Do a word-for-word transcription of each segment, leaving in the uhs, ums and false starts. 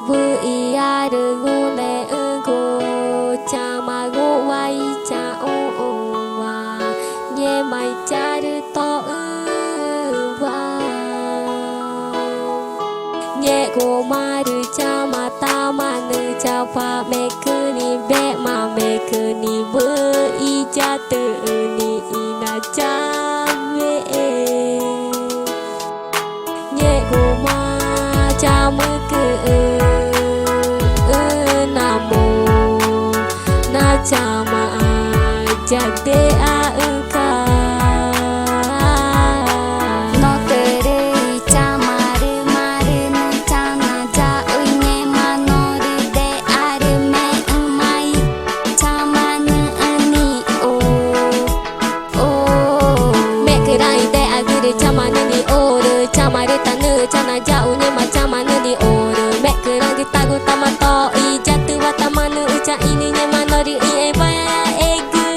Wüxiarü ngunexü̃gu chama nguaichaü̃xü̃wa ngẽma icharü toxü̃wa. Ngẽxgumarü chama tama nüxü̃ chacua̱x mecü ni bexma mecü ni wüxi yatüxü̃ nixĩ na chawe̱xe. Ngẽxguma chamücüxü̃ namu na chama yadexaxü̃ca̱x. Notürü i chama rü marü nüxü̃ chanayaxu i ngẽma norü dexarü mexü̃ma i chama nüxü̃ nixu. Mexcüraü̃ i dexagü rü chama nüxü̃ nixu rü chama rü ta nüxü̃ chanayaxu i ngẽma chama nüxü̃ nixu rü mexcüraü̃gü tagu tama toxü̃ i yatüwa tama nüxü̃ chaxĩnü i ngẽma norü ĩxẽẽxü̃wa egü.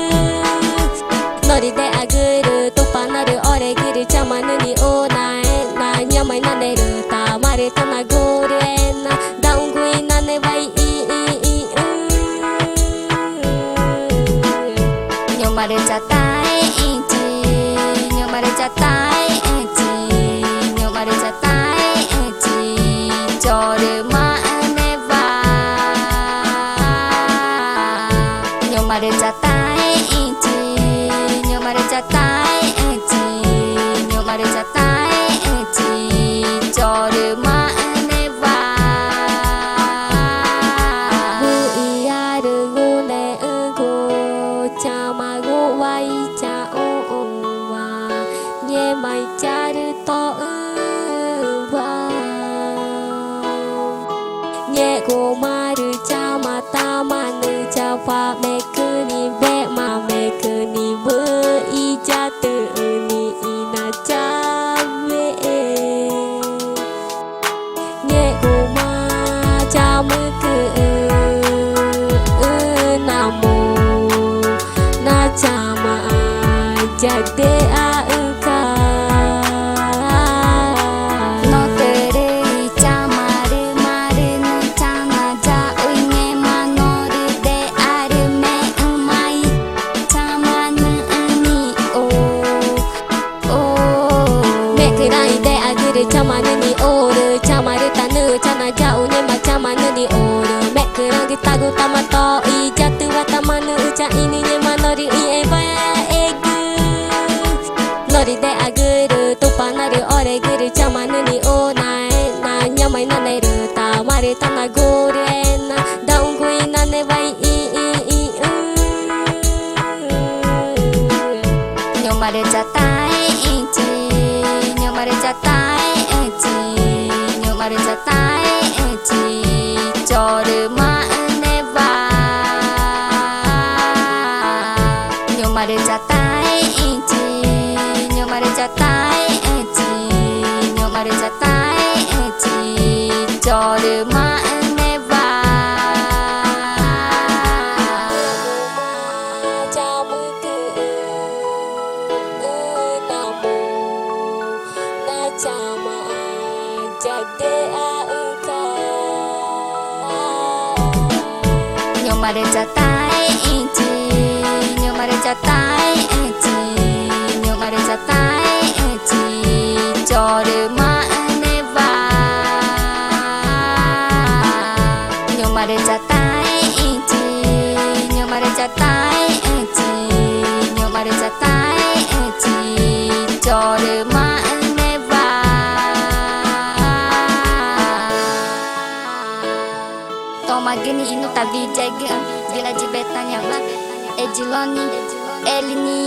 Norü dexagü rü Tupana rü oregü rü chama nüxü̃ nixu naxẽxna i ñoma i nane rü ta marü tanagu rü ena daxũgu i nanexü̃wa ixĩxü̃. Ñoma rü chataxẽxü̃chi, ñoma rü chataxẽxü̃chi, ñoma rü chataxẽxü̃chi chorümaxü̃newa. Ñoma rü chataxẽxü̃chi, ñoma rü chataxẽxü̃chi, ñoma rü chataxẽxü̃chi chorümaxü̃newa. Wüxiarü ngunexü̃gu chama nguaichaü̃xü̃wa ngẽma icharü toxü̃wa. Ngẽxgumarü chama tama nüxü̃ chacua̱x mecü ni bexma mecü ni wüxi yatüxü̃ nixĩ na chawe̱xe. Ngẽxguma chamücüxü̃ namu na chama yadexaxü̃ca̱x. Notürü i chama rü marü nüxü̃ chanayaxu i ngẽma norü dexarü mexü̃ma i chama nüxü̃ nixu. Mexcüraü̃ i dexagü rü chama nüxü̃ nixu rü chama rü ta nüxü̃ chanayaxu i ngẽma chama nüxü̃ nixu rü mexcüraü̃gü tagu tama toxü̃ i yatüwa tama nüxü̃ chaxĩnü i ngẽma norü ĩxẽẽxü̃wa egü. Norü dexagü rü Tupana rü oregü rü chama nüxü̃ nixu naxẽxna i ñoma i nane rü ta marü tanagu rü ena daxũgu i nanexü̃wa ixĩxü̃. Ñoma rü chataxẽxü̃chi, ñoma rü chataxẽxü̃chi, ñoma rü chataxẽxü̃chi chorümaxü̃newa. Ñoma rü chataxẽxü̃chi, ñoma rü chataxẽxü̃chi, ñoma rü chataxẽxü̃chi chorümaxü̃newa. Chamücüxü̃ namu na chama yadexaxü̃ca̱x. Ñoma rü chataxẽxü̃chi, ñoma rü chataxẽxü̃chi, ñoma rü chataxẽxü̃chi chorümaxü̃newa. Ñoma rü chataxẽxü̃chi, ñoma rü chataxẽxü̃chi, ñoma rü chataxẽxü̃chi chorümaxü̃newa. Tomagü nixĩ i nuta wiyaegüxü̃, Village Bethania wa, Ediloni, Elini.